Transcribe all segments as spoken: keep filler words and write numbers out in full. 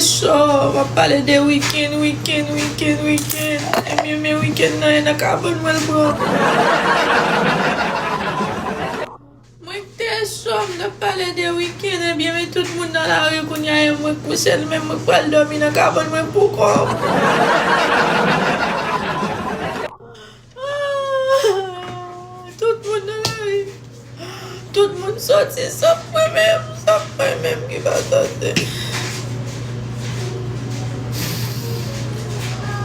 Cho, w ap pale de wikenn, wikenn, wikenn, wikenn. Ebyen, men wikenn nan, e nan kabann mwen l pran. Mwen te cho, m t ap pale de wikenn, ebyen, men tout moun nan lari kounye a, e mwen k kouche, li menm mwen k pral dòmi nan kabann mwen poukò m. Ah, tout moun nan lari. Tout moun soti, sòf mwen menm, sòf mwen menm ki pa soti.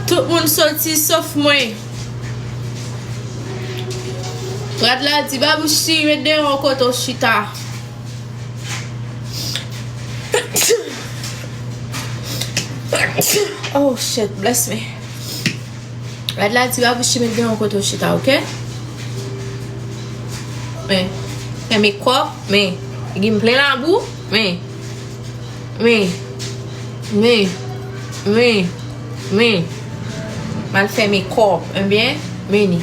Tout moun soti, sòf mwen. Rad la di, Babouchi, met deyò w kote w chita. Oh, shit, bless me. Rad la di, Babouchi, met deyò w kote w chita, oke? Men, fè mekòp, men, figi m plen labou, men, men, men, men, men, m al fè mekòp, ebyen, men ni.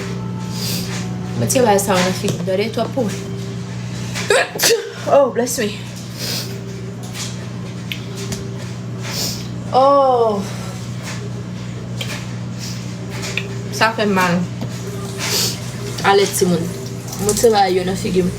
Mete bagay sa yo nan figi m, tande, twòp pou mwen. Oh, bless me. Oh. Sa fè m mal. Ale, timoun. Mete bagay yo nan figi m.